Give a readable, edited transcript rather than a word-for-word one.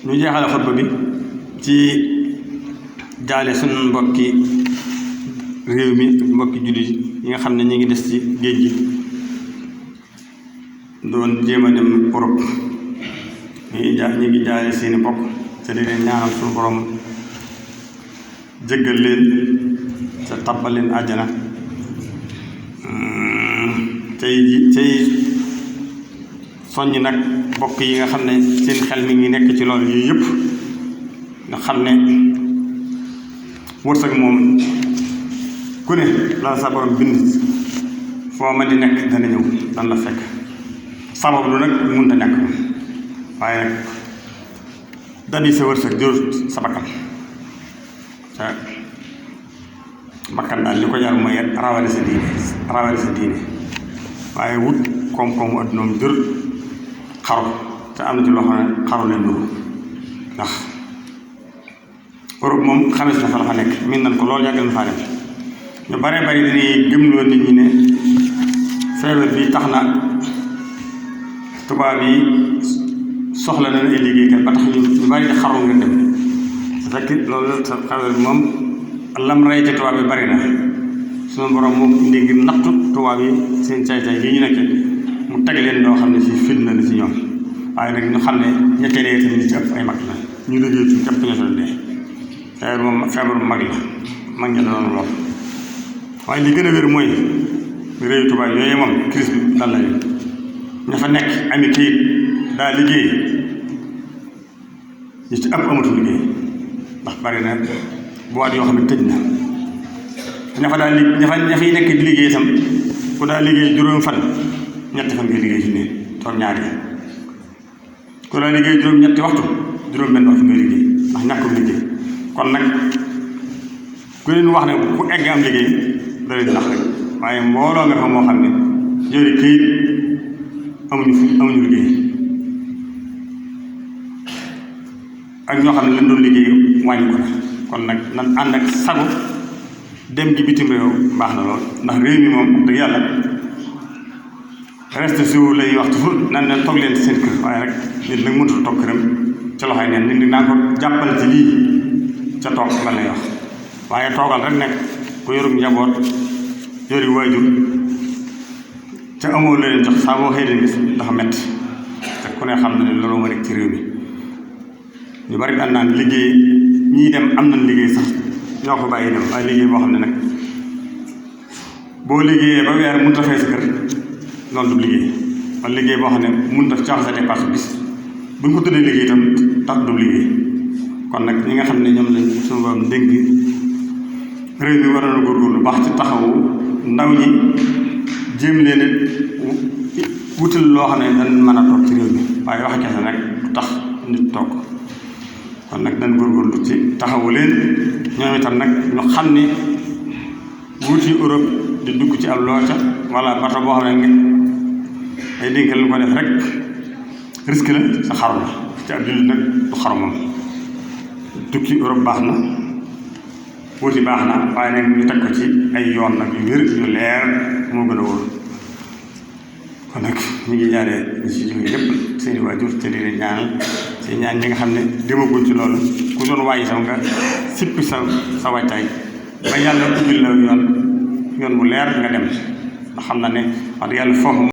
ñu jeexale xutba bi ci jaale suñu mbokki réew mi mbokki jullit yi nga xam ne ñi ngi des ci géej gi doon jéem a dem Europe ñu ngi jaale seeni mbokk te di leen ñaanal suñu borom jéggal leen te tabbal leen àjjana tey soññ nag mbokk yi nga xam ne seen xel mi ngi nekk ci loolu yooyu yëpp nga xam ne wërsëg moom ku ne la sa borom bind foo ma di nekk dana ñëw dan la fekk sabab lu nag mënut a ñàkk waaye nag dadi sa wërsëg jërut sa bakkan te bakkan daal li ko jar mooy rawale sa diine waaye wut koom-koomu addunaam jërut xaru te am na ci loo xam ne xaru leen dugg ndax Europe moom xames na fa la fa nekk min nan ko loolu yàgg na faa dem ñu bare bari dañuy gëmloo nit ñi ne feebar bi tax na tubaab yi soxla na ay liggéeykat ba tax ñu bari xaru nga dem su fekk loolu sa feebar bi moom lam rey ci tubaab yi bari na suñu borom moom indi ngir nattu tubaab yi seen caay-caay yi ñu nekk mu teg leen loo xam ne si fitna la ci ñoom waaye nag ñu xam ne ñettee dee tamit ci ëpp ay mag la ñu liggéey ci képp ñu sol dee feebar bu mag la mag ña doon lool waaye li gën a wér mooy réew tubaab yooyu moom crise bi dal na leen ña fa nekk ami kayit daa liggéey ñi ci ëpp amatul liggéey ndax bari na boîte yoo xam ne tëj na ña fa daa ña fay nekk di liggéey itam ku daa liggéey juróom fan ñetti fan ngay liggéey fi ne toog ñaari ku daa liggéey juróom ñetti waxtu juróom benn waxtu ngay liggéey ndax ñàkkum liggéey kon nag ku leen wax ne ku egg am liggéey da leen nax rek waaye mbooloo nga fa moo xam ne yori këyit amuñu liggéey ak ñoo xam ne lañ doon liggéey wàññi ko na kon nag nan ànd ak sago dem gi bitim réew baax na lool ndax réew mi moom dëgg yàlla reste jour lay wax toujours nan leen toog leen ci seen kër waaye rek nit nag mënut a toog këram ca loxoy neen nit naa ko jàppal ci lii ca toog lan lay wax waaye toogal rek nekk ku yorum njaboot yori waajur ca amoo la leen jox saa boo xëy leen gis dafa metti te ku ne xam na ne loolu ma nekk ci réew mi ñu bari daan naan liggéey ñii dem am nañ liggéey sax ñoo ko bàyyi dem waaye liggéey boo xam ne nag boo liggéeyee ba weer mënut a fay sa kër loolu du liggéey wala liggéey boo xam ne mënut a jox sa dépasse bis buñ ko tuddee liggéey itam tax du liggéey kon nag ñi nga xam ne ñoom lañ suñu borom dénk réew mi war na góorgóorlu baax ci taxawu ndaw ñi jéem leen wutal loo xam ne dañ mën a toog ci réew mi waaye wax kese nag du tax nit toog kon nag dañ góorgóorlu ci taxawu leen ñoom itam nag ñu xam ne wuti Europe di dugg ci ab looca wala bato boo xam ne ay dénk lu ko def rek risque la sa xaru la ci ab jullit nag du xaru moom tukki Europe baax na wuti baax na waaye nag ñu teg ko ci ay yoon nag yu wér yu leer moo gën a wóor kon nag ñu ngi ñaanee ñu si jóge yëpp seeni waajur te di leen ñaanal seen ñaan ñi nga xam ne demaguñ ci loolu ku doon waayi saw nga sippi sa wàccaay ba yàlla ubbil la yoon bu leer nga dem ndax xam na ne wax dëgg yàlla foofu